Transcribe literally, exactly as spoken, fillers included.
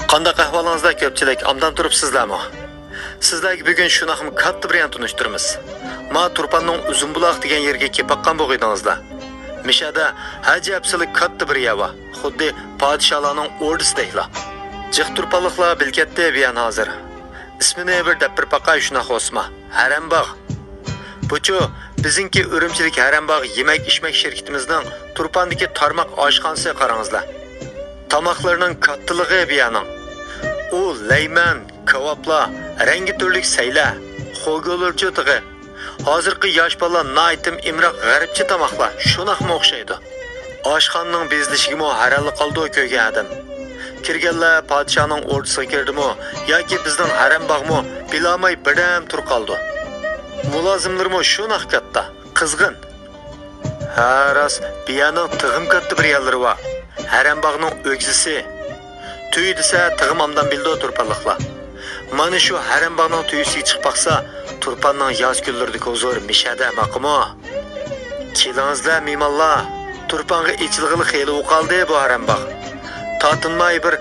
قانداق ئەھۋالىڭىزدا كۆپچىلىك، ئامدان تۇرۇپسىزلەرمۇ؟ سىزلەرگە بۈگۈن شۇنداقمۇ كاتتا بىر يەرنى تونۇشتۇرىمىز. ما تۇرپاننىڭ ئۇزۇنبۇلاق دېگەن يېرىگە كېلىپ باققان بولغىيدىڭىزلار. مىشەدە ئەجەب سىلى كاتتا بىر يەر بار. خۇددى پادىشاھلارنىڭ ئوردىسىدەكلا. جىق تۇرپانلىقلار بىلكەتتى بىيەن ھازىر. ئىسمىنى بىر دەپ بېرىپ باقاي شۇنداق بولسىمۇ. ھەرەمباغ. بۇچۇ بىزنىڭكى ئۈرۈمچىدىكى ھەرەمباغ يېمەك-ئىچمەك شىركىتىمىزنىڭ تۇرپاندىكى تارماق ئاشخانىسى، قاراڭلار. تاماقلىرىنىڭ كاتتىلىقى بىيەنىڭ. ئۇ لەيمەن، كاۋاپلار، رەڭگى تۈرلۈك سەيلە، خوگولۇرچۇ تېخى. ھازىرقى ياش بالىلار ناھايىتىم ئىمراق غەربچە تاماقلار، شۇنداقمۇ ئوخشايدۇ. ئاشخانىنىڭ بېزىلىشىگىمۇ ھەيرانلا قالىدۇ كۆرگەن ئادەم. كىرگەنلەر پادىشاھنىڭ ئوردىسىغا كىردىمۇ ياكى بىزنىڭ ھەرەمباغمۇ بىلالماي بىردەم تۇرۇپ قالىدۇ. مۇلازىملىرىمۇ شۇنداق كاتتا، قىزغىن. ھە، راست، بىيەنىڭ تېخىمۇ كاتتا بىر يەرلىرى بار. ھەرەمباغنىڭ ئۆگزىسى. تۈيە دېسە تېخىمۇ ئامدان بىلىدۇ تۇرپانلىقلار. مانا شۇ ھەرەمباغنىڭ تۈيىسىگە چىقىپ باقسا، تۇرپاننىڭ ياز كۈنلىرىدىكى ھۇزۇرى مىشەدە ئەمەسمۇ؟ كېلىڭىزلەر مېھمانلار، تۇرپانغا ئېچىلغىلى خېلى بولۇپ قالدى بۇ ھەرەمباغ. تارتىنماي بىر